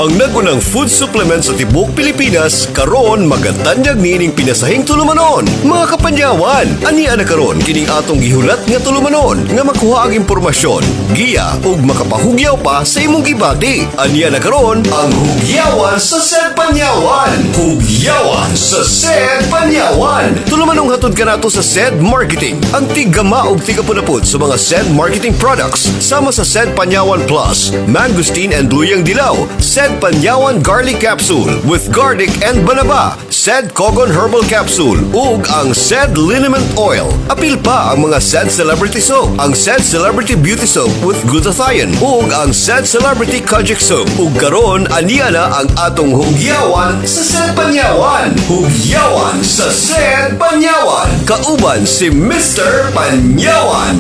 Ang nagunang food supplement sa tibuok Pilipinas karon magatanyag niining pinasahing tulumanon. Mga kapanyawan, ania na karon kining atong gihulat nga tulumanon nga makuha ang impormasyon, giya ug makapahugyaw pa sa imong gibati. Ania na karon ang Hugyawan sa Sed Panyawan. Hugyawan sa Sed Panyawan. Tulumanong hatod kanato sa Sed Marketing. Ang tiggama ug tigapunapod sa mga Sed Marketing products sama sa Sed Panyawan Plus, Mangosteen and Luyang Dilaw, Sed Panyawan Garlic Capsule with garlic and banaba, Sed Kogon Herbal Capsule, ug ang Sed Liniment Oil. Apil pa ang mga Sed Celebrity Soap, ang Sed Celebrity Beauty Soap with Glutathione, ug ang Sed Celebrity Kojic Soap. Ug karon aniya na ang atong Hugyawan sa Sed Panyawan. Hugyawan sa Sed Panyawan. Kauban si Mr. Panyawan.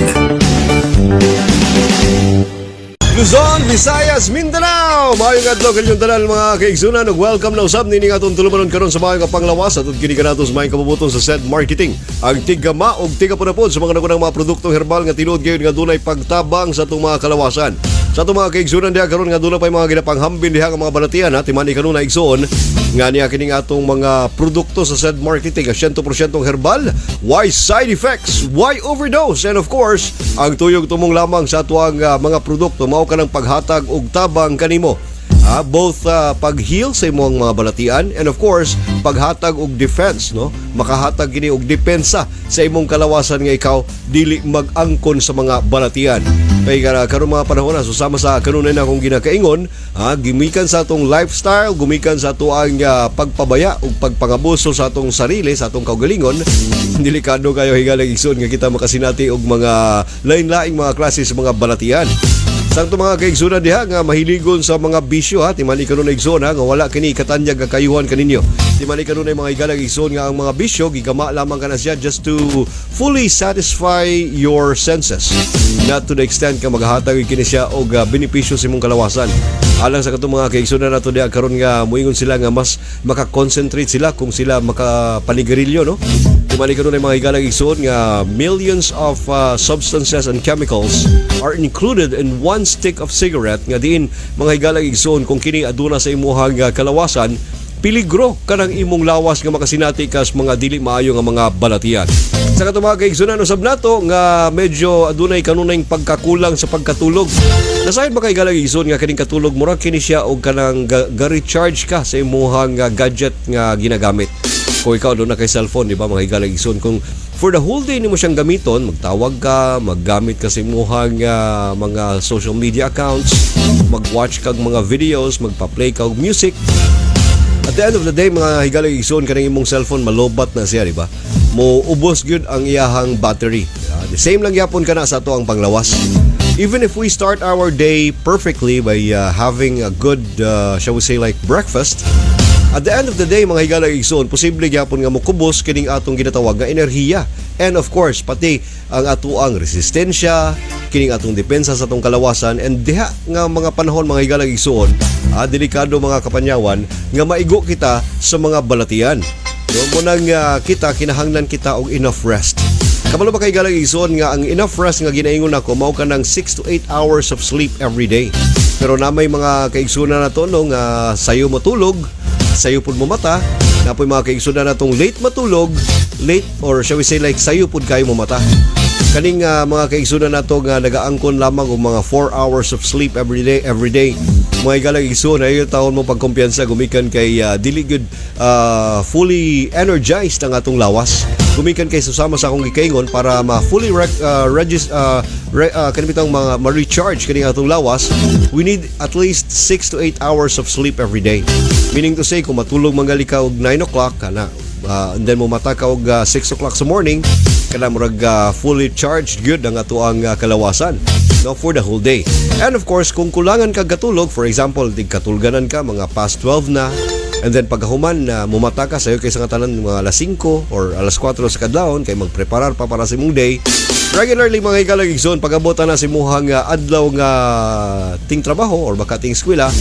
Luzon, Visayas, Mindanao. Maayong adlaw kanyong tanan, mga kaigsunan, ug welcome na usab nining atong tulumanon karon sa maayong panglawas atud kini kanato sa maayong kabubuton sa Sed Marketing. Ang tiggama ug tigapunapod sa mga nagunang mga produktong herbal nga tinuod gayud nga dunay pagtabang sa atong mga kalawasan. Sa atong mga kaigsunan diha karon nga duna pay mga ginapanghambin diha nga mga balatian ha, timani kanunay, igsoon, nga niya kining atong mga produkto sa Sed Marketing nga 100% herbal, why side effects, why overdose, and of course, ang tuyog tumong lamang sa atuang mga produkto mao kanang paghatag og tabang kanimo. Both pag-heal sa imong mga balatian and of course paghatag og defense, no, makahatag kini og depensa sa imong kalawasan nga ikaw dili mag-angkon sa mga balatian. Kay karon mga panahon na susama sa kanunay na akong ginakaingon, gimikan sa atong lifestyle, gumikan sa atoang pagpabaya ug pagpangabuso sa atong sarili, sa atong kaugalingon, delikado kayo, higalang igsoon, nga kita makasinati og mga lain-laing mga klase sa mga balatian. Sa atong mga kaigsunan diha nga mahiligon sa mga bisyo ha, timani kanunay, igsoon ha, nga wala kini katanyag nga kayuhan kaninyo. Timani kanunay, mga higalang igsoon, nga ang mga bisyo gigama lamang kana siya just to fully satisfy your senses. Not to the extent ka maghatag kini siya og benepisyo sa imong kalawasan. Alang sa katong mga kaigsunan nato diha karon nga muingon sila nga mas maka-concentrate sila kung sila makapanigarilyo, no? Timani kanunay, mga higalang igsoon, nga millions of substances and chemicals are included in one stick of cigarette nga diin, mga higalang igsoon, kung kini aduna sa imuhang kalawasan, piligro kanang imong lawas nga makasinati kas mga dili maayo nga mga balatian. Sa katong mga kaigsunan usab nato nga medyo adunay kanunay pagkakulang sa pagkatulog. Nasayod ba kay, higalang igsoon, nga kining katulog murag kini siya og kanang ga-recharge ka sa imuhang gadget nga ginagamit? Kung ikaw duna kay cellphone, di ba, mga higalang igsoon, kung for the whole day nimo siyang gamiton, magtawag ka, maggamit ka sa imuhang mga social media accounts, mag-watch kag mga videos, magpa-play ka og music, at the end of the day, mga higalang igsoon, kanang imong cellphone malobat na siya, di ba? Mo ubos gyud ang iyahang battery. The same lang gyapon kana sa ato ang panglawas. Even if we start our day perfectly by having a good, shall we say like breakfast, at the end of the day, mga higalang igsoon, posible gyapon nga mokubos kining atong ginatawag nga enerhiya. And of course, pati ang atoang resistensya, kining atong depensa sa atong kalawasan, and diha nga mga panahon, mga higalang igsoon, delikado, mga kapanyawan, nga maigo kita sa mga balatian. No, mo nang kita kinahanglan kita og enough rest. Kabalo ba kay, higalang igsoon, nga ang enough rest nga ginaingon nako mao kanang 6 to 8 hours of sleep every day? Pero na may mga kaigsunan na to, no, nga sayo matulog, sayo pud mo mata, na po'y mga kaigsunan na tong late matulog, late or shall we say like sayo pud kayo mo mata. Kaning mga kaigsunan nato nga nagaangkon lamang og mga 4 hours of sleep every day every day. Mga higalang igsoon, ayaw taon mo pagkumpiyansa gumikan kay dili gud fully energized ang atong lawas. Gumikan kay susama sa akong gikaingon, para ma fully kani bitang mga ma-recharge kaning atong lawas, we need at least 6 to 8 hours of sleep every day. Meaning to say, kung matulog mangali ka og 9 o'clock kana, and then mo mata ka og 6 o'clock sa morning, kana murag fully charged good ang atoang kalawasan, no, for the whole day. And of course, kung kulangan ka gatulog, for example, dig katulganan ka mga past 12 na, and then pagkahuman na mumata ka sayo kay sa tanan mga alas 5 or alas 4 sa kadlawon kay magpreparar pa para sa imong day. Regularly, mga higalang igsoon, pag-abot na sa imuhang adlaw nga ting trabaho or baka ting eskwela,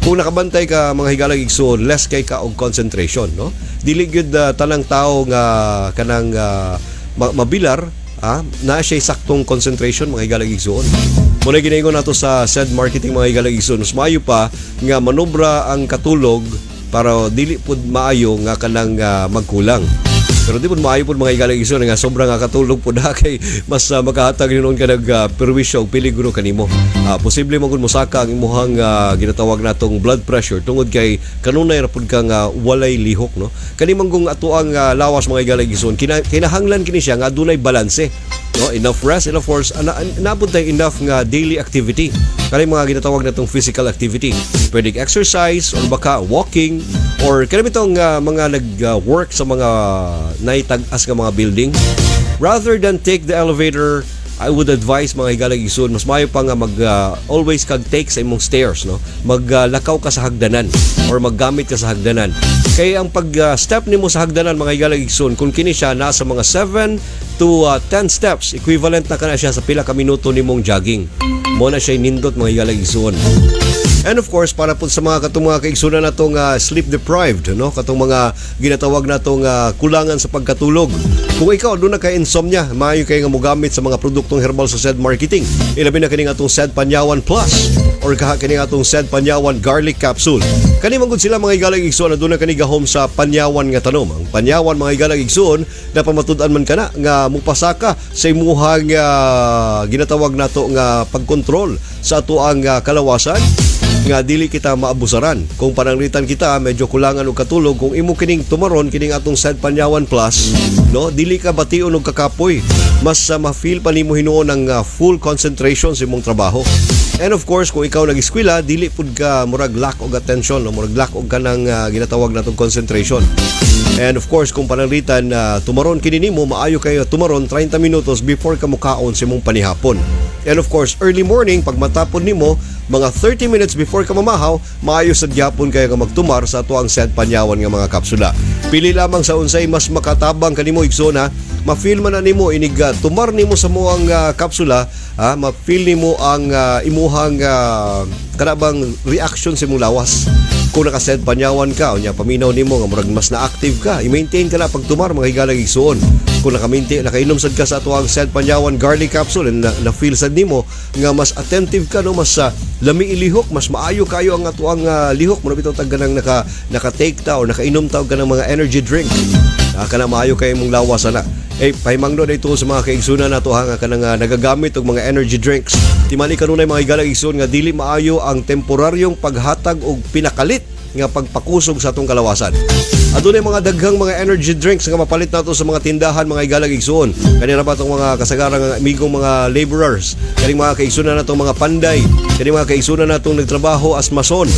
kung nakabantay ka, mga higalang igsoon, less kay ka og concentration, no? Dili gyud tanang tao nga kanang mabilar, na siya saktong concentration, mga higalang igsoon. Muna ginaingon nato sa said marketing, mga higalang igsoon, mas maayo pa nga manobra ang katulog para dili pud maayo nga kanang magkulang. Pero di pud maayo pud, mga higalang igsoon, nga sobra nga katulog pud ha, kay mas makahatag noon ka nag perwisyo og peligro kanimo. Posible man gud mosaka ang imuhang ginatawag natong blood pressure tungod kay kanunay ra pud ka nga walay lihok, no. Kani man kung ato ang lawas, mga higalang igsoon, kinahanglan kini siya nga adunay balanse, no? Enough rest, enough force, nabot tayo enough nga daily activity. Kani mga ginatawag natong physical activity. Pwede exercise or baka walking or kani bitong mga nag-work sa mga naitag-as nga mga building. Rather than take the elevator, I would advise, mga higalang igsoon, mas maayo pa nga mag always kag take sa imong stairs, no? Maglakaw ka sa hagdanan or maggamit ka sa hagdanan. Kay ang pag step nimo sa hagdanan, mga higalang igsoon, kung kini siya nasa mga 7 to 10 steps, equivalent na kana siya sa pila ka minuto nimong jogging. Mo na siya nindot, mga higalang igsoon. And of course, para po sa mga katong mga kaigsunan natong sleep deprived, no? Katong mga ginatawag natong kulangan sa pagkatulog. Kung ikaw duna kay insomnia, maayo kay nga mogamit sa mga produktong herbal sa Sed Marketing. Ilabi na kining atong Sed Panyawan Plus or kaha kining atong Sed Panyawan Garlic Capsule. Kani man gud sila, mga higalang igsoon, na duna kani gahom sa panyawan nga tanom. Ang panyawan, mga higalang igsoon, na pamatud-an man kana nga mupasaka sa imuhang ginatawag nato nga pagkontrol sa atoang kalawasan nga dili kita maabusaran. Kung pananglitan kita medyo kulangan og katulog, kung imo kining tumaron kining atong Sed Panyawan Plus, no, dili ka bation og kakapoy. Mas ma-feel pa nimo hinuon ang full concentration sa imong trabaho. And of course, kung ikaw nag-eskwela, dili pud ka murag lack og attention, no? Murag lack og kanang ginatawag natong concentration. And of course, kung pananglitan tumaron kini nimo, maayo kayo tumaron 30 minutos before ka mukaon sa imong panihapon. And of course, early morning, pag matapon nimo, mga 30 minutes before ka mamahaw, maayo sad gyapon kayo nga magtumar sa ato ang Sed Panyawan nga mga kapsula. Pili lamang sa unsay mas makatabang kanimo, igsoon ha. Ma-feel man na nimo inig tumar nimo sa moang kapsula, ha, ma-feel nimo ang imuhang kanabang reaction sa imong lawas. Kung naka-Sed Panyawan ka, unya paminaw nimo nga murag mas na-active ka, i-maintain ka na pag tumar, mga higalang igsoon. Kung nakaminti, nakainom sad ka sa ato ang Sed Panyawan Garlic Capsule and na feel sad nimo nga mas attentive ka, no, mas lami ilihok, mas maayo kayo ang ato ang lihok mo bitaw tag ganang naka-take ta or nakainom ta og kanang mga energy drink. Kana maayo kay imong lawas ana. Eh, pahimangno na ito sa mga kaigsunan nato ha, nga kanang nagagamit og mga energy drinks. Timali kanunay, mga higalang igsoon, nga dili maayo ang temporaryong paghatag og pinakalit nga pagpakusog sa atong kalawasan. Adunay mga daghang mga energy drinks nga mapalit nato sa mga tindahan, mga higalang igsoon. Kanira ba itong mga kasagarang nga amigong mga laborers, kaning mga kaigsunan natong mga panday, kaning mga kaigsunan natong nagtrabaho as mason,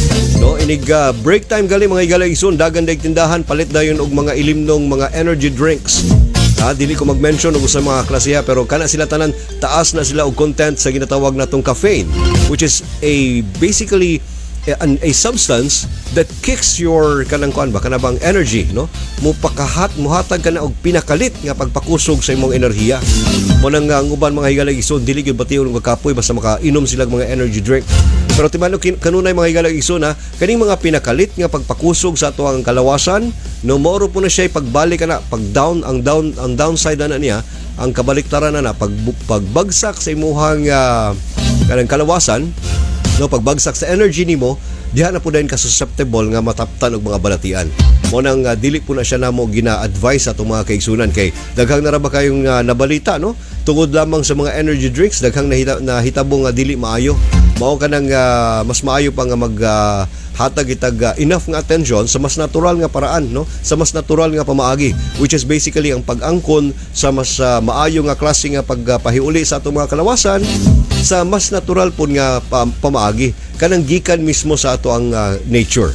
no? Inig break time gali, mga higalang igsoon, dagan dag tindahan, palit dayon og mga ilimnong mga energy drinks. Ha, dili ko mag-mention og sa mga klasiha, pero kana sila tanan taas na sila og content sa ginatawag natong caffeine, which is a basically a substance that kicks your kanang kuan ba, kana bang energy, no, mo pakahat muhatag ka na og pinakalit nga pagpakusog sa imong enerhiya. Mo nang ang uban, mga higalang igsoon, dili gyud bation og kapoy basta makainom sila og mga energy drink. Pero timano kanunay, mga higalang igsoon ha, kaning mga pinakalit nga pagpakusog sa ato ang kalawasan, no, moro po na siya pagbalik kana pag down ang down ang downside na niya, ang kabaliktaran na na pagbagsak sa imuhang kanang kalawasan, no, pagbagsak sa energy nimo diha na po dayon ka susceptible nga mataptan og mga balatian. Mo nang dili po na siya namo gina-advise sa atong mga kaigsunan kay daghang na ra ba kayong nabalita, no, tungod lamang sa mga energy drinks, daghang nahitabo nga dili maayo. Mao kanang mas maayo pa nga mag hatag itag enough nga attention sa mas natural nga paraan, no, sa mas natural nga pamaagi, which is basically ang pag-angkon sa mas maayo nga klase nga pagpahiuli sa atong mga kalawasan sa mas natural pud nga pamaagi, kanang gikan mismo sa ato ang nature.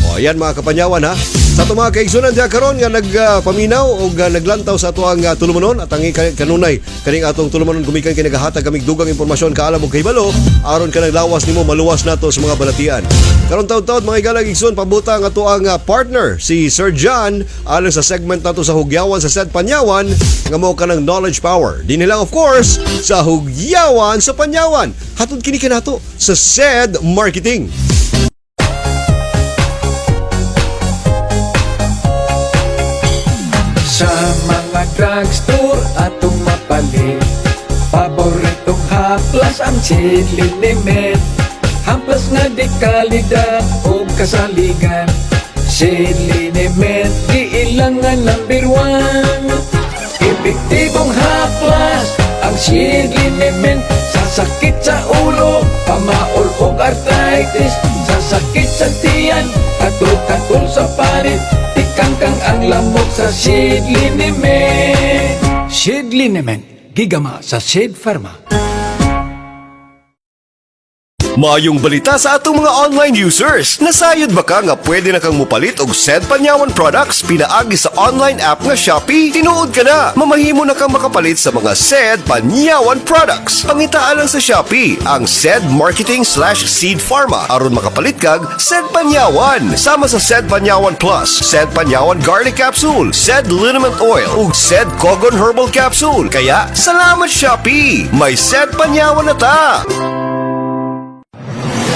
O, ayan, mga kapanyawan ha. Sa ato mga kaigsunan diha karon nga nagpaminaw o naglantaw sa ato ang tulumanon at ang kanunay kaning atong tulumanon gumikan kay nagahatag kamig dugang impormasyon, kaalam ug kahibalo aron kanang lawas nimo maluwas nato sa mga balatian. Karon taud-taud, mga higalang igsoon, pabuta ang ato ang partner si Sir John alang sa segment nato sa Hugyawan sa Sed Panyawan nga mao kanang knowledge power. Dinhi lang, of course, sa Hugyawan sa Panyawan. Hatod kini kanato sa Sed Marketing. Sa mga drugstore atong mapalit, paboritong haplas. Ang Seed Liniment, hamplas nga de kalidad o kasaligan. Seed Liniment, giilangan number 1. Epektibong haplas ang Seed Liniment sa sakit sa ulo, pamaol o arthritis, sa sakit sa tiyan, katol-katol sa panit, tikangkang ang lamok sa Seed Liniment. Seed Liniment, gigama sa Seed Pharma. Maayong balita sa atong mga online users. Nasayod ba ka nga pwede na kang mupalit og said Panyawan products pinaagi sa online app nga Shopee? Tinuod ka na, mamahimo na kang makapalit sa mga said Panyawan products. Pangitaan lang sa Shopee ang said marketing/Seed Pharma aron makapalit kag said Panyawan. Sama sa Said Panyawan Plus, Said Panyawan Garlic Capsule, Said Liniment Oil ug Said Kogon Herbal Capsule. Kaya salamat, Shopee! May Said Panyawan na ta!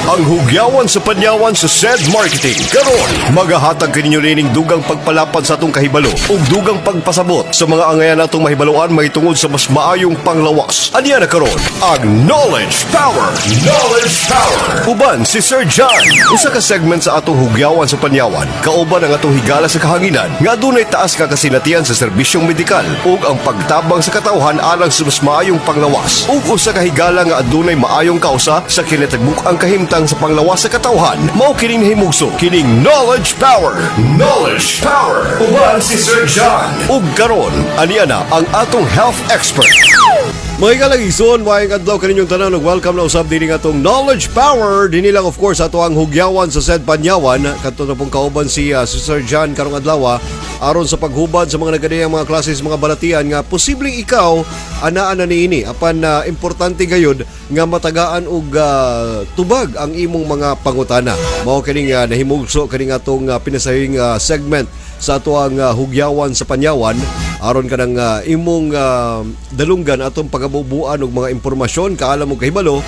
Ang hugyawan sa panyawan sa Said Marketing. Karon, magahatag kaninyo nining dugang pagpalapad sa atong kahibalo ug dugang pagpasabot sa mga angayan natong mahibaluan mahitungod sa mas maayong panglawas. Aniya na karon ang Knowledge Power. Knowledge Power. Uban si Sir John. Usa ka segment sa atong hugyawan sa panyawan. Kauban ang atong higala sa kahanginan nga adunay taas nga kasinatian sa serbisyong medikal ug ang pagtabang sa katawhan alang sa mas maayong panglawas. Ug usa ka higala nga adunay maayong kausa sa kinatibuk-ang kahimtang sa panglawas sa katawhan. Mao kining nahimugso, kining Knowledge Power. Knowledge Power. Uban si Sir John. Ug karon, aniya na ang atong health expert. Mga higalang igsoon, maayong adlaw kaninyong tanan ug welcome na usab dinhi atong Knowledge Power. Dinhi lang, of course, ato ang hugyawan sa said Panyawan. Kadto na pong kauban si Sir John karong adlaw aron sa paghubad sa mga nagadiyang mga klase sa mga balatian nga posibleng ikaw anaa na niini, apan importante gayud nga matagaan og tubag ang imong mga pangutana. Mao kining nahimugso kining atong pinasayong segment sa ato ang hugyawan sa panyawan aron kanang imong dalunggan atong pagabubuan og mga impormasyon, kaalam og kahibalo,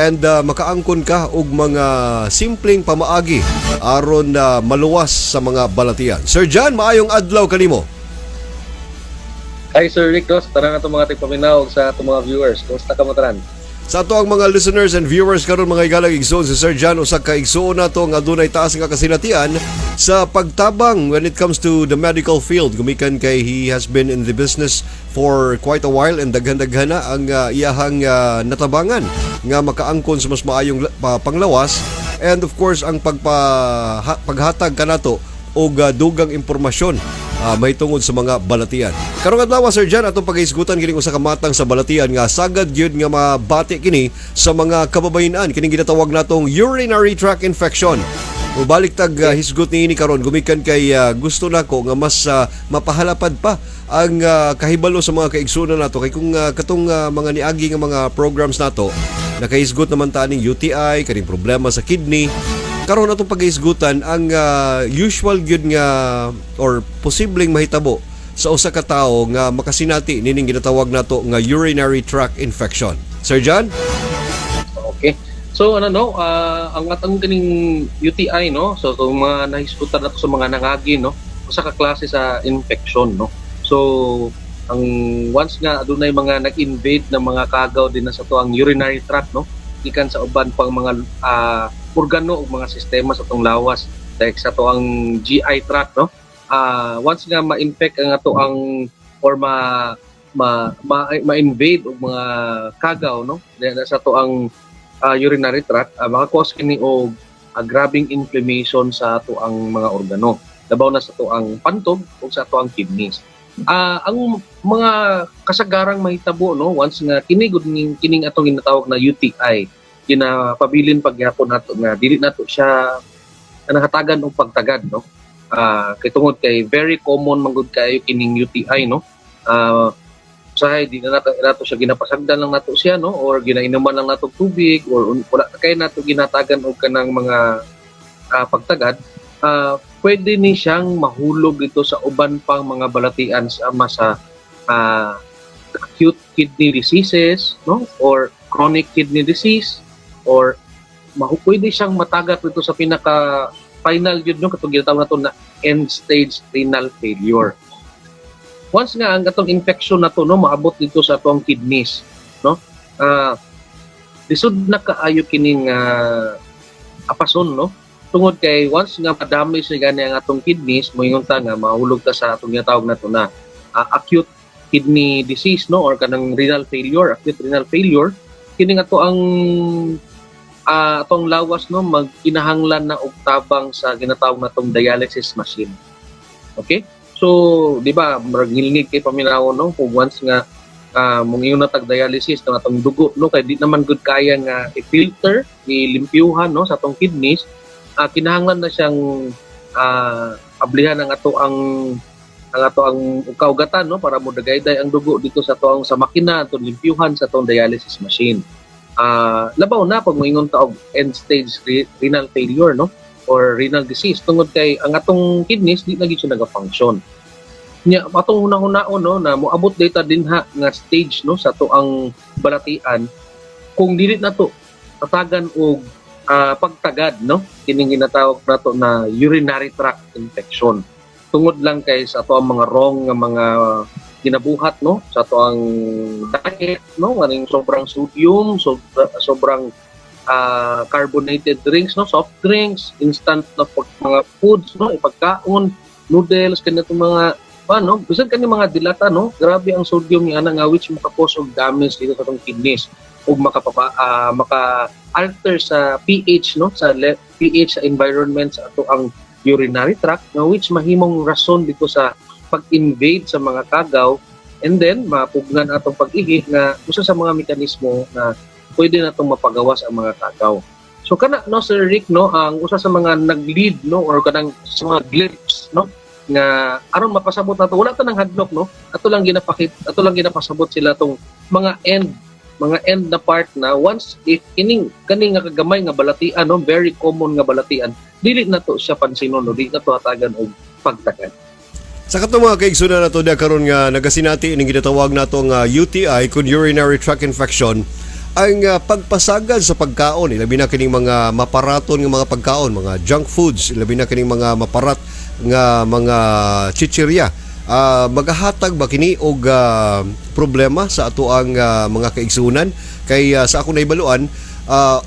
and makaangkon ka og mga simpleng pamaagi aron maluwas sa mga balatian. Sir John, maayong adlaw kanimo. Hi, Sir Rick, no? Sa tanan natong mga tigpaminaw ug sa atong mga viewers. Kumusta ka mo tanan? Sa ato ang mga listeners and viewers karon, mga higalang igsoon, si Sir John usa ka igsoon nato nga adunay taas nga kasinatian sa pagtabang when it comes to the medical field, gumikan kay he has been in the business for quite a while and daghan-daghan na ang iyahang natabangan nga makaangkon sa mas maayong panglawas and, of course, ang paghatag kanato og dugang impormasyon mahitungod sa mga balatian. Karong adlaw, Sir John, atong paghisgutan kining usa ka matang sa balatian nga sagad gyud nga mabati kini sa mga kababayen-an, kining ginatawag natong urinary tract infection. Mubalik tag hisgot niini karon gumikan kay gusto nako nga mas mapahalapad pa ang kahibalo sa mga kaigsuonan nato, kay kung katong mga niagi nga mga programs nato, nakahisgot naman ta ning UTI, kaning problema sa kidney. Karon atong paghisgutan ang usual gyud nga or posibleng mahitabo sa usa ka tawo nga makasinati nining ginatawag nato nga urinary tract infection. Sir John? Okay. So ano no, ang atong kining UTI, no. So kung mga nahisgutan nato sa mga nangagi, no, usa ka klase sa infection, no. So ang once nga adunay mga nag-invade ng mga kagaw din na sa atoang urinary tract, no, gikan sa uban pang mga organo ug mga sistema sa atong lawas, like sa atoang GI tract, no. Once nga ma-infect ang ato ang or ma ma ma-invade og mga kagaw, no, na sa atoang urinary tract, maka-cause kini og grabing inflammation sa atoang mga organo, labaw na sa atoang pantog ug sa atoang kidneys. Ang mga kasagarang mahitabo, no, once nga kini gud kining atong ginatawag na UTI, ginapabilin pagyapon nato nga dili nato siya nahatagan og pagtagad, no, kay tungod kay very common man gud kaayo kining UTI, no. Usahay di na nato siya ginapasagdan lang nato siya, no, or ginainuman lang nato tubig or wala kay nato ginatagan og kanang mga pagtagad, pwede ni siyang mahulog ito sa uban pang mga balatian sama sa acute kidney diseases, no, or chronic kidney disease, or pwede siyang matagat ito sa pinaka final yun, no, katong ginatawag nato na end stage renal failure. Once nga ang atong infection na to, no, maabot dito sa atong kidneys, no. Lisod na kaayo kining apason, no, tungod kay once nga ma-damage na gani ang atong kidneys, moingon ta nga mahulog ta sa atong ginatawag nato na acute kidney disease, no, or kanang renal failure, acute renal failure. Kini nga to ang atong lawas, no, magkinahanglan na og tabang sa ginatawag natong dialysis machine. Okay, so di ba murag ngilngig kay paminaw, no, kung once nga mungingon na tag dialysis ng atong dugo, no, kay di naman gud kaya nga i-filter, i-limpyuhan, no, sa atong kidneys. Kinahanglan na siyang ablihan ang ato ang kaugatan, no, para mo dagayday ang dugo dito sa atoang sa makina atong limpyuhan sa atong dialysis machine. Labaw na pag moingon ta og end stage renal failure, no, or renal disease, tungod kay ang atong kidneys di na gyud siya naga-function. Nya atong hunahunahon, no, na moabot data dinha nga stage, no, sa ato ang balatian kung dili na to tatagan og pagtagad, no, kining ginatawag nato na urinary tract infection tungod lang kay sa ato ang mga wrong nga mga ginabuhat, no, sa ato ang diet, no, kaning sobrang sodium, sobrang carbonated drinks, no, soft drinks, instant na mga foods, no, ipagkaon, noodles, kanitong mga ano, bisan kani mga dilata, no, grabe ang sodium ni ana nga which maka-cause og damage dito sa atong kidneys ug maka alter sa pH, no, sa pH sa environment sa ato ang urinary tract nga which mahimong rason dito sa pag-invade sa mga kagaw and then mapugnan atong pag-ihi nga usa sa mga mekanismo na pwede natong mapagawas ang mga kagaw. So kana, no, Sir Rick, no, ang usa sa mga nag-lead, no, or kanang sa mga glimpse, no, nga aron mapasabot nato, wala ta nang hadlok, no, ato lang ginapakit, ato lang ginapasabot sila tong mga end na part na once if kining kani nga kagamay nga balatian, no, very common nga balatian, dili na to siya pansinon, no, dili na to hatagan og pagtagad. Sa katong mga kaigsunan nato diya karon nga nagasinati ining ginatawag nato nga UTI kun urinary tract infection, ang pagpasagad sa pagkaon, ilabi na kining mga maparaton nga mga pagkaon, mga junk foods, ilabi na kining mga maparat nga mga chichirya, magahatag ba kini og problema sa atoang mga kaigsunan? Kay sa ako naibaluan,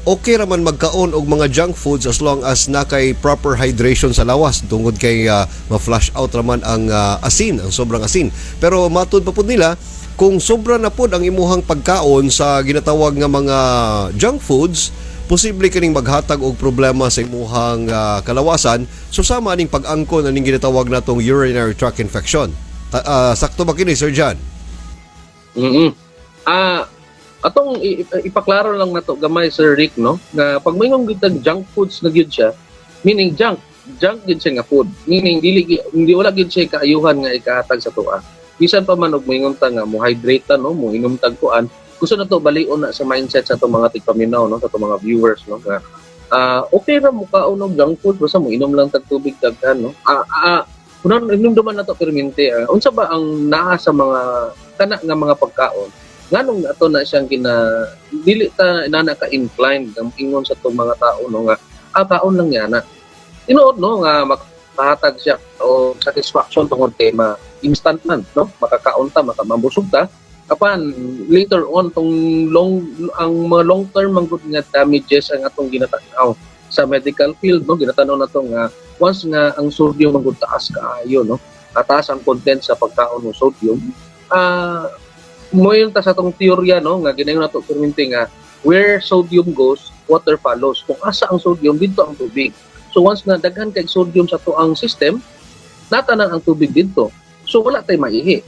okay ra man magkaon og mga junk foods as long as na kay proper hydration sa lawas tungod kay ma-flush out raman ang asin, ang sobrang asin. Pero matud pa pud nila, kung sobra na pud ang imuhang pagkaon sa ginatawag nga mga junk foods, posible kining maghatag og problema sa imuhang kalawasan. So sama aning pag-angkon aning ginatawag natong urinary tract infection. Sakto ba kini, Sir John? Atong ipaklaro lang nato gamay, Sir Rick, no, nga pag moingon gyud tag junk foods na gyud siya, meaning junk, junk gyud siya nga food. Meaning dili hindi, wala gyud siya kaayuhan nga ikahatag sa atoa. Bisan pa man og moingon ta nga mo hydrate ta, no, mo inom tag kuan, gusto na to balion na sa mindset sa atong mga tigpaminaw, no, sa atong mga viewers, no, nga okay ra mo kaon og junk food basta mo inom lang tag tubig daghan, no. Kuno hinumduman na to permente, unsa ba ang naa sa mga kana nga mga pagkaon, nganong ato na siyang gina dili ta inana ka inclined nga ingon sa atong mga tao, no, nga kaon lang niya na tinuod, no, nga makahatag siya o satisfaction tungod kay ma instant man, no, makakaon ta, makamabusog ta. Apan later on tong long ang mga long term man gud nga damages ang atong ginatanaw sa medical field, no. Ginatanaw nato nga once nga ang sodium man gud taas kaayo, no, taas ang content sa pagkaon ng sodium, moingon ta sa atong teorya, no, nga ginayon nato permente nga where sodium goes, water follows. Kung asa ang sodium, didto ang tubig. So once na daghan kay sodium sa atoang system, natanan ang tubig didto, so wala tay maihi.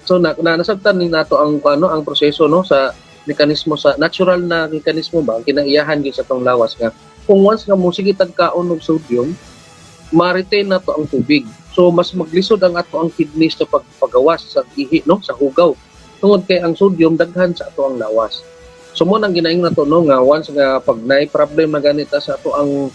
So na nasabtan ni nato ang ano, ang proseso, no, sa mekanismo, sa natural na mekanismo ba ang kinaiyahan gyud sa atong lawas nga kung once nga mo sige tag kaon og sodium, ma-retain nato ang tubig. So mas maglisod ang ato ang kidneys sa pagpagawas sa ihi, no, sa hugaw, tungod kay ang sodium daghan sa ato ang lawas. So mo nang ginaingon nato, no, nga once nga pag naay problem na ganita sa ato ang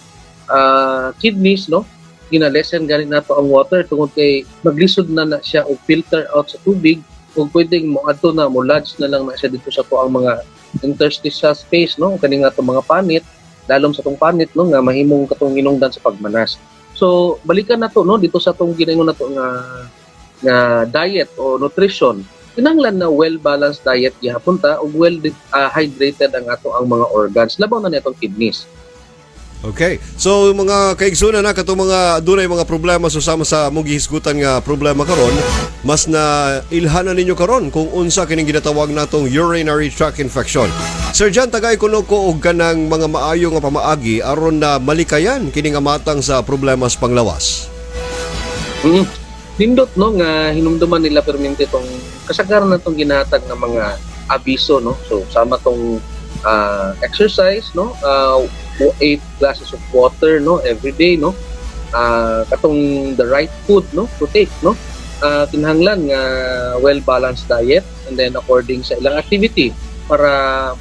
kidneys, no, gina-lessen gani nato ang water tungod kay maglisod na na siya og filter out sa tubig ug pwedeng mo adto na, mo lodge na lang na siya dito sa ato ang mga interstitial space, no, kani nga atong mga panit, lalom sa atong panit, no, nga mahimong katong hinungdan sa pagmanas. So balikan nato, no, dito sa atong ginaingon nato nga nga diet o nutrition. Kinahanglan na well-balanced diet gihapon ta ug well hydrated ang ato ang mga organs, labaw na nitong kidneys. Okay. So mga kaigsunan na, katong mga dunay mga problema susama sa among gihisgutan nga problema karon, mas na ilhanan ninyo karon kung unsa kining ginatawag natong urinary tract infection. Sir John, tagay kuno ko og kanang mga maayo nga pamaagi aron na malikayan kini nga matang sa problema sa panglawas. Nindot no nga hinumduman nila permente tong kasagaran na tong ginahatag ng mga abiso, no. So sama tong exercise, no, 8 glasses of water, no, every day, no, katong the right food, no, to take, no, kinahanglan nga well balanced diet and then according sa ilang activity para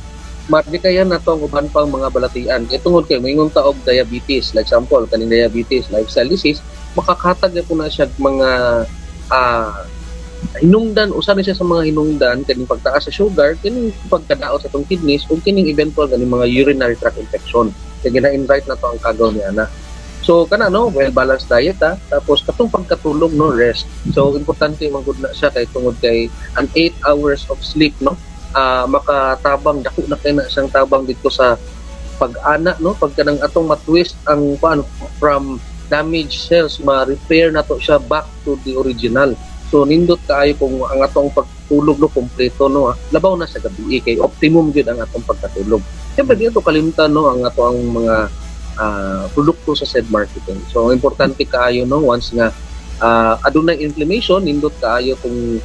malikayan nato ang uban pang mga balatian. Kay tungod kay moingon ta og diabetes, like example kaning diabetes, lifestyle disease, makakatag na po na siya mga hinungdan. Usa ni siya sa mga hinungdan kaning pagtaas sa sugar, kining pagkadaot sa atong kidneys ug kining eventual kaning mga urinary tract infection kay gina-invite na to ang kagaw ni ana. So kana, no, well balanced diet ha, tapos katong pagkatulog, no, rest. So importante man gud na siya kay tungod kay ang 8 hours of sleep, no, makatabang dako na kay na siyang tabang dito sa pag-ana, no, pagka nang atong matwist ang kuan from damaged cells, ma-repair na to siya back to the original. So nindot kaayo kung ang atong pagtulog, no, kompleto, no, ah. Labaw na sa gabi kay optimum gyud ang atong pagkatulog. Siyempre di ato kalimtan, no, ang ato ang mga produkto sa said marketing. So ang importante kaayo, no, once nga adunay inflammation, nindot kaayo kung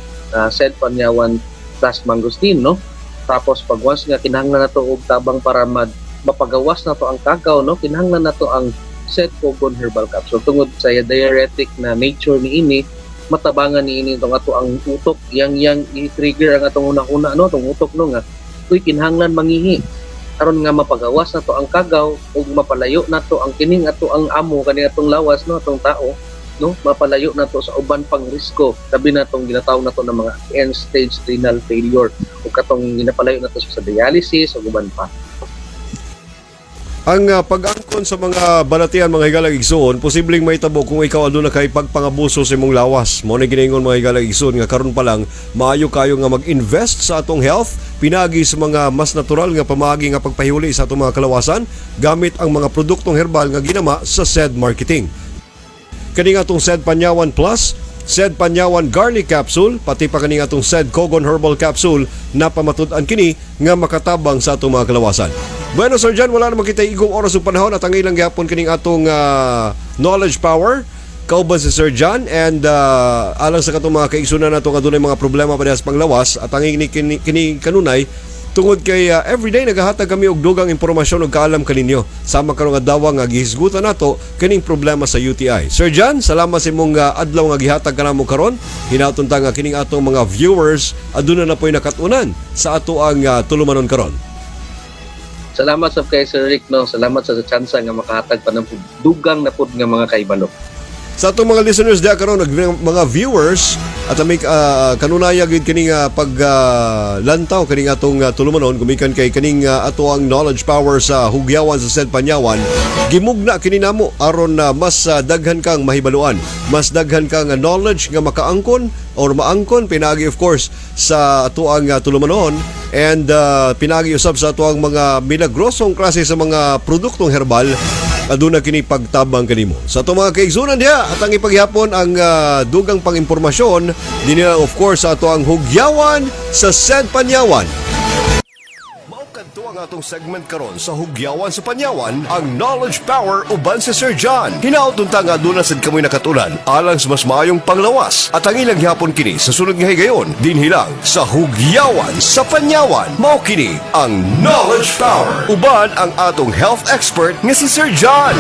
said Panyawan plus mangosteen, no. Tapos pag once nga kinahanglan nato og tabang para mapagawas na to ang kagaw, no, kinahanglan nato ang Set Kogon Herbal Capsule tungod sa diuretic na nature ni ini, matabangan ni ini itong ato ang utok, yang yang i-trigger ang atong una-una, no, atong utok, no, nga uy, kinahanglan mangihi aron nga mapagawas na to ang kagaw ug mapalayo na to ang kining ato ang amo kani atong lawas, no, atong tao, no, mapalayo na to sa uban pang risko, labi na tong ginatawag na to ng mga end stage renal failure ug katong ginapalayo na to siya sa dialysis ug uban pa. Ang pag-angkon sa mga balatian, mga higalang igsoon, posibleng mahitabo kung ikaw aduna kay pagpangabuso sa imong lawas. Mao ni ginaingon, mga higalang igsoon, nga karon pa lang maayo kayo nga mag-invest sa atong health pinagi sa mga mas natural nga pamaagi nga pagpahuli sa atong mga kalawasan gamit ang mga produktong herbal nga ginama sa said marketing. Kani nga atong said Panyawan Plus, said Panyawan Garlic Capsule, pati pa kani nga atong said Kogon Herbal Capsule na pamatud-an kini nga makatabang sa atong mga kalawasan. Bueno, Sir John, wala naman kita igong oras ug panahon at ang ilang gihapon kining atong knowledge power kauban si Sir John and alang sa katong mga kaigsunan nato nga dunay mga problema parehas panglawas at ang kini, kini kanunay tungod kay everyday nagahatag kami og dugang impormasyon ug kaalam kaninyo sama karong adlaw nga gihisgutan nato kining problema sa UTI. Sir John, salamat sa imong adlaw nga gihatag kanamo karon. Hinaton ta nga kining atong mga viewers aduna na po'y nakatunan sa ato ang tulumanon karon. Salamat sa kay Sir Rick, no, salamat sa tsansa nga makahatag pa ng dugang na pud nga mga kaibalo. Sa atong mga listeners diha karon, mga viewers at aming kanunaya gyud kining pag lantaw kining atong tulumanon gumikan kay kining ato ang knowledge power sa hugyawan sa said Panyawan, gimugna kini namo aron na mas daghan kang mahibaluan, mas daghan kang knowledge nga makaangkon or maangkon pinagi of course sa ato ang tulumanon and pinagi usab sa ato ang mga milagrosong klase sa mga produktong herbal, aduna kini pagtabang kanimo. Sa atong mga kaigsunan diha at ang ipaghapon ang dugang pang-impormasyon dinhi lang of course sa ato ang hugyawan sa said Panyawan. Mao kadto ang atong segment karon sa Hugyawan sa Panyawan, ang Knowledge Power uban si Sir John. Hinaot unta nga aduna sad kamoy nakatunan alang sa mas maayong panglawas at ang ilang gihapon kini sa sunod nga higayon dinhi lang sa Hugyawan sa Panyawan. Mao kini ang Knowledge Power uban ang atong health expert nga si Sir John.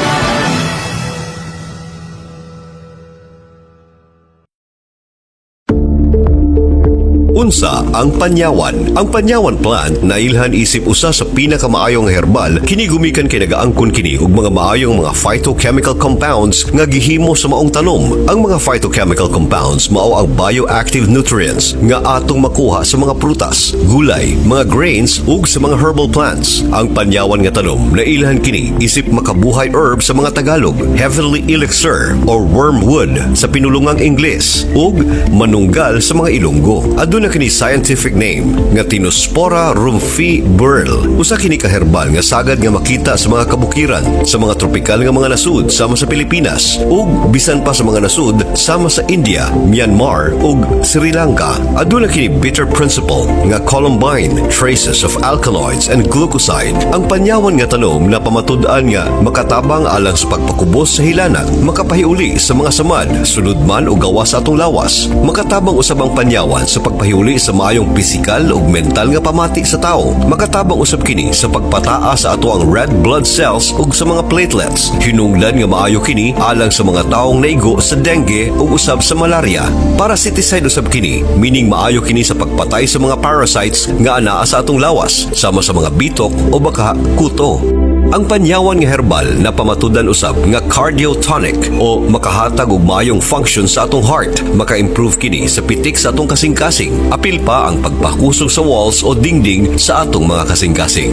Unsa ang panyawan? Ang panyawan plant nailhan isip usa sa pinakamaayong herbal kini gumikan kay nagaangkon kini og mga maayong mga phytochemical compounds nga gihimo sa maong tanom. Ang mga phytochemical compounds mao ang bioactive nutrients nga atong makuha sa mga prutas, gulay, mga grains ug sa mga herbal plants. Ang panyawan nga tanom nailhan kini isip makabuhay herb sa mga Tagalog, heavenly elixir or wormwood sa pinulungang Ingles ug manunggal sa mga Ilonggo. Aduna kini kini scientific name nga Tinospora rumphi Burl. Usa kini ka herbal nga sagad nga makita sa mga kabukiran, sa mga tropikal nga mga nasud sama sa Pilipinas ug bisan pa sa mga nasud sama sa India, Myanmar ug Sri Lanka. Aduna kini bitter principle nga columbine, traces of alkaloids and glucoside. Ang panyawan nga tanom na pamatud-an nga makatabang alang sa pagpakubos sa hilanat, makapahiuli sa mga samad, sulod man o gawas sa atong lawas. Makatabang usab ang panyawan sa pagpahiuli sa maayong pisikal ug mental nga pamati sa tao. Makatabang usab kini sa pagpataas sa atoang red blood cells ug sa mga platelets. Hinungdan nga maayo kini alang sa mga taong naigo sa dengue ug usab sa malaria. Parasiticide usab kini, meaning maayo kini sa pagpatay sa mga parasites nga anaa sa atong lawas, sama sa mga bitok o baka kuto. Ang panyawan nga herbal na pamatudan usab nga cardiotonic o makahatag og maayong function sa atong heart, maka-improve kini sa pitik sa atong kasing-kasing. Apil pa ang pagpakusog sa walls o dingding sa atong mga kasing-kasing.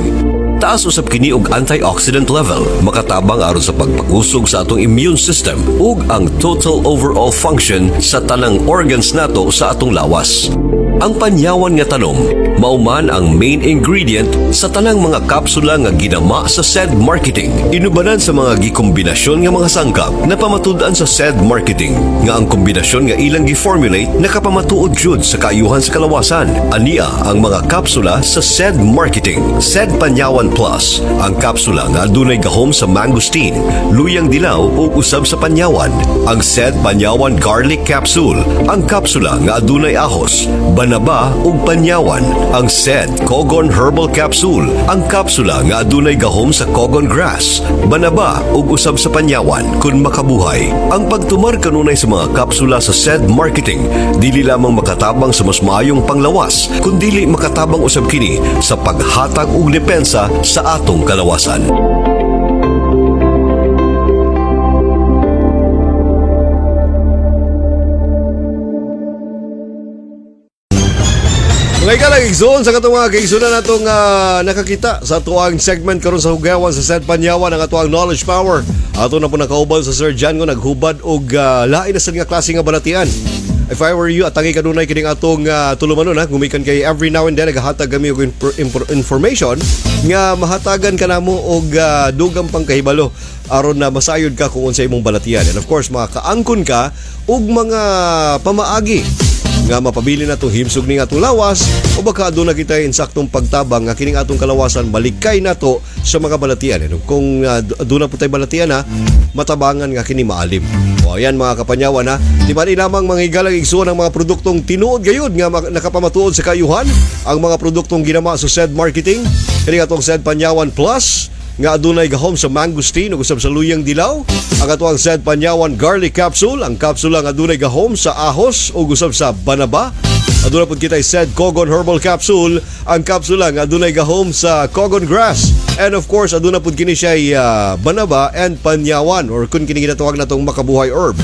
Taas usab kini og antioxidant level, makatabang aron sa pagpakusog sa atong immune system ug ang total overall function sa tanang organs nato sa atong lawas. Ang panyawan nga tanom, mao man ang main ingredient sa tanang mga kapsula nga ginama sa SED Marketing. Inubanan sa mga gikombinasyon nga mga sangkap na pamatud-an sa SED Marketing nga ang kombinasyon nga ilang gi-formulate nakapamatuod jud sa kaayuhan sa kalawasan. Ania ang mga kapsula sa SED Marketing. SED Panyawan Plus, ang kapsula nga adunay gahom sa mangosteen, luyang dilaw ug usab sa panyawan. Ang SED Panyawan Garlic Capsule, ang kapsula nga adunay ahos, banaba ug panyawan. Ang SED Cogon Herbal Capsule, ang kapsula nga adunay gahom sa cogon grass, banaba ug usab sa panyawan kun makabuhay. Ang pagtumar kanunay sa mga kapsula sa SED Marketing, dili lamang makatabang sa mas maayong panglawas, kundili makatabang usab kini sa paghatag og depensa sa atong kalawasan. Mga ikalang igsoon sa katong mga kaigsunan natong nakakita sa atuang segment karon sa Hugawan sa Sed Panyawan, ang atuang knowledge power. Ato na po nakauban sa Sir Jan nga naghubad og lain na sad nga klase nga balatian. If I were you, atangi kanunay kining atong tulumanon ha, gumikan kay every now and then nagahatag kami og information nga mahatagan ka namo og dugang pangkahibalo aron na masayod ka kung unsa imong balatian. And of course, makaangkon ka og mga pamaagi nga mapabili na itong himsog ning atong lawas o baka aduna kita insaktong pagtabang nga kining atong kalawasan malikay nato sa mga balatian. And kung aduna po tay balatian ha, matabangan nga kini maalim. O ayan, mga kapanyawan ha, di ba ni lamang mga higalang igsuon ang mga produktong tinuod gayud nga nakapamatuod sa kaayuhan, ang mga produktong ginama sa SED Marketing, kini atong SED Panyawan Plus nga adunay gahom sa mangosteen ug usab sa luyang dilaw, ang atoang SED Panyawan Garlic Capsule, ang kapsula nga adunay gahom sa ahos ug usab sa banaba. Aduna pud kita SED Cogon Herbal Capsule, ang kapsula nga adunay gahom sa cogon grass. And of course, aduna pud kini siya banaba and panyawan or kun kini ginatawag natong makabuhay herb.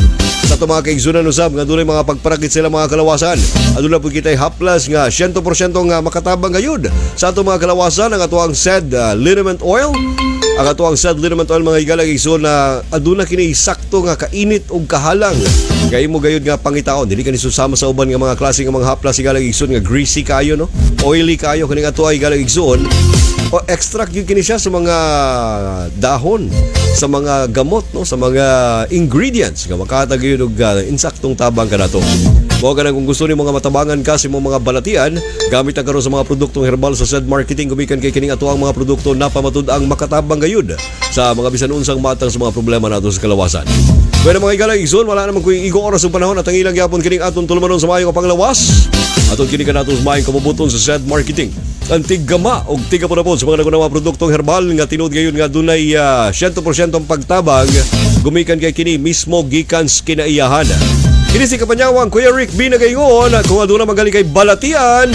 Sa atong mga kaigsunan usab nga adunay mga pagparakit sila mga kalawasan, aduna pud kitay haplas nga 100% nga makatabang gayud sa atong mga kalawasan, ang atoang SED liniment oil. Ang atoang SED liniment oil, mga higalang igsoon, na aduna kini sakto nga kainit ug kahalang kay imo gayud nga pangitaon. Dili kani susama sa uban nga mga klase nga mga haplas, higalang igsoon, nga greasy kayo, no, oily kayo. Kining ato ay, higalang igsoon, o extract yun kini siya sa mga dahon, sa mga gamot, no, sa mga ingredients nga makahatag yun og insaktong tabang kanato. Mao ganang kung gusto nimo mga matabangan ka sa imong mga balatian, gamit ang karon sa mga produktong herbal sa SED Marketing gumikan kay kining ato ang mga produkto na pamatud ang makatabang gayud sa mga bisan unsang matang sa mga problema nato sa kalawasan. Bueno, mga higalang igsoon, wala naman ko yung igo oras ug panahon at ang ilang gyapon kining atong tulumanon sa maayong panglawas. Atong kini kanato sa maayong kabubuton sa SED Marketing. Ang tiggama og tigapunapon sa mga nagunang mga produktong herbal nga tinuod gayon nga dunay 100% ang pagtabang gumikan kay kini mismo gikan sa kinaiyahan. Kini si Kapanyawang Kuya Rick B. Nagaingon, kung aduna magaling kay balatian,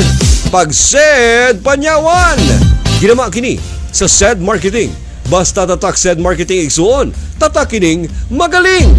pag SED Panyawan. Ginama kini sa SED Marketing. Basta tatak SED Marketing, igsuon, tatak kining magaling.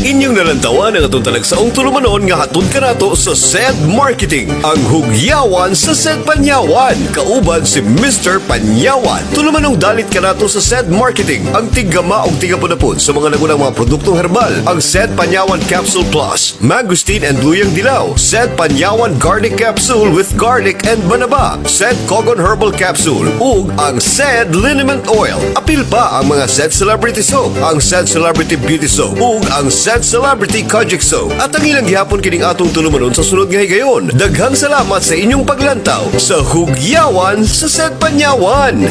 Inyong nalantawan ang atong talagsaong tulumanon nga hatod kanato sa SED Marketing, ang hugyawan sa SED Panyawan, kauban si Mr. Panyawan. Tulumanong dalit kanato sa SED Marketing, ang tiggama og tigapunapon sa mga nagunang mga produktong herbal, ang SED Panyawan Capsule Plus, Mangosteen and Luyang Dilaw, SED Panyawan Garlic Capsule with Garlic and Banaba, SED Kogon Herbal Capsule, ug ang SED Liniment Oil. Apil pa ang mga SED Celebrity Soap, ang SED Celebrity Beauty Soap, ug ang SED Celebrity Kojic Soap. At ang ilang gihapon kining atong tulumanon sa sunod nga higayon. Daghang salamat sa inyong paglantaw sa hugyawan sa SED Panyawan.